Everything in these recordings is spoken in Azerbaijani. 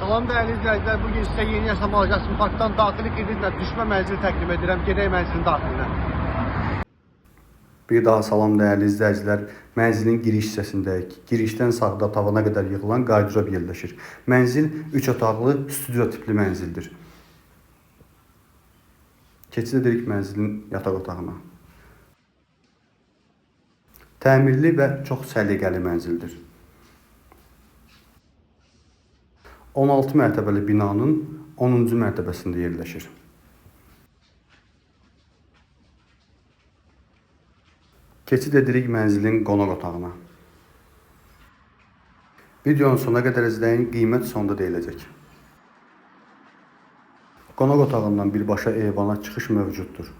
Salam dəyərli izləyicilər, bu gün sizə Yeni Yaşam Alqasım Parkdan daxili kreditlə düşmə mənzili təqdim edirəm. Gedək mənzilin daxilinə. Bir daha salam dəyərli izləyicilər. Mənzilin giriş hissəsindəyik. Girişdən sağda tavana qədər yığılan qardırob yerləşir. Mənzil 3 otaqlı studiyo tipli mənzildir. Keçid edirik mənzilin yataq otağına. Təmirli və çox səliqəli mənzildir. 16 mərtəbəli binanın 10-cu mərtəbəsində yerləşir. Keçid edirik mənzilin qonaq otağına. Videonun sonuna qədər izləyin, qiymət sonda deyiləcək. Qonaq otağından birbaşa eyvana çıxış mövcuddur.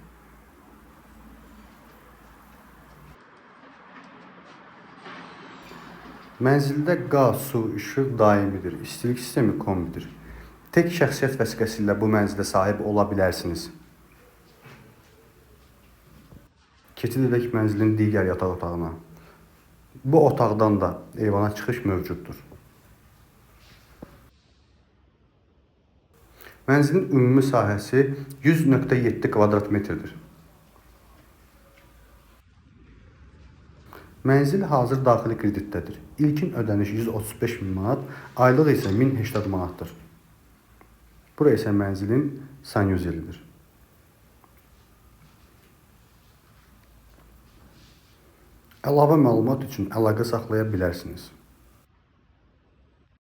Mənzildə qaz, su, işıq daimidir. İstilik sistemi kombidir. Tək şəxsiyyət vəsiqəsi ilə bu mənzilə sahib ola bilərsiniz. Keçid edək mənzilin digər yataq otağına. Bu otaqdan da eyvana çıxış mövcuddur. Mənzilin ümumi sahəsi 100.7 kvadrat metrdir. Mənzil hazır daxili kreditdədir. İlkin ödəniş 135 min manat, aylıq isə 1080 manatdır. Bura isə mənzilin sanuzelidir. Əlavə məlumat üçün əlaqə saxlaya bilərsiniz.